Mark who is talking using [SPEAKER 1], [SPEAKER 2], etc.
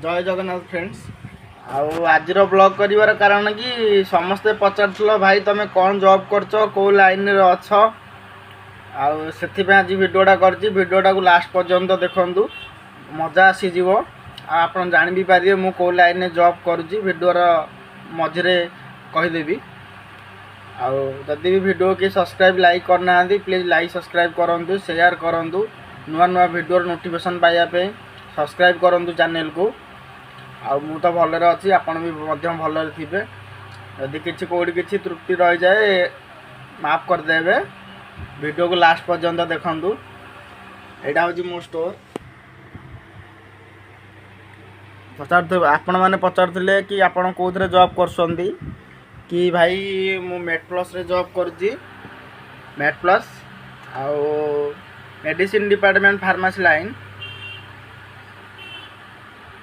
[SPEAKER 1] ଜୟ Jagannath friends. ଆଉ ଆଜିର blog କରିବାର କାରଣ କି ସମସ୍ତେ ପଚାରୁଥିଲ, ଭାଇ, ତମେ କ'ଣ ଜବ୍ କରୁଛ, କେଉଁ ଲାଇନ୍ରେ ଅଛ? ଆଉ ସେଥିପାଇଁ ଆଜି ଭିଡ଼ିଓଟା କରିଛି। ଭିଡ଼ିଓଟାକୁ ଲାଷ୍ଟ ପର୍ଯ୍ୟନ୍ତ ଦେଖନ୍ତୁ, ମଜା ଆସିଯିବ ଆଉ ଆପଣ ଜାଣି ବି ପାରିବେ ମୁଁ କେଉଁ ଲାଇନ୍ରେ ଜବ୍ କରୁଛି। ଭିଡ଼ିଓର ମଝିରେ କହିଦେବି। ଆଉ ଯଦି ବି ଭିଡ଼ିଓ କିଏ ସବସ୍କ୍ରାଇବ୍, ଲାଇକ୍ କରିନାହାନ୍ତି, ପ୍ଲିଜ୍ ଲାଇକ୍, ସବସ୍କ୍ରାଇବ୍ କରନ୍ତୁ, ସେୟାର କରନ୍ତୁ। ନୂଆ ନୂଆ ଭିଡ଼ିଓର ନୋଟିଫିକେସନ୍ ପାଇବା ପାଇଁ ସବସ୍କ୍ରାଇବ୍ କରନ୍ତୁ ଚ୍ୟାନେଲକୁ। ଆଉ ମୁଁ ତ ଭଲରେ ଅଛି, ଆପଣ ବି ମଧ୍ୟ ଭଲରେ ଥିବେ। ଯଦି କିଛି କେଉଁଠି କିଛି ତ୍ରୁଟି ରହିଯାଏ, ମାଫ କରିଦେବେ। ଭିଡ଼ିଓକୁ ଲାଷ୍ଟ ପର୍ଯ୍ୟନ୍ତ ଦେଖନ୍ତୁ। ଏଇଟା ହେଉଛି ମୋ ଷ୍ଟୋର୍। ପଚାରୁଥିବେ, ଆପଣମାନେ ପଚାରୁଥିଲେ କି ଆପଣ କେଉଁଥିରେ ଜବ୍ କରୁଛନ୍ତି କି? ଭାଇ, ମୁଁ ମେଟ୍ ପ୍ଲସ୍ରେ ଜବ୍ କରୁଛି। ମେଟ୍ ପ୍ଲସ୍ ଆଉ ମେଡ଼ିସିନ ଡିପାର୍ଟମେଣ୍ଟ, ଫାର୍ମାସି ଲାଇନ୍।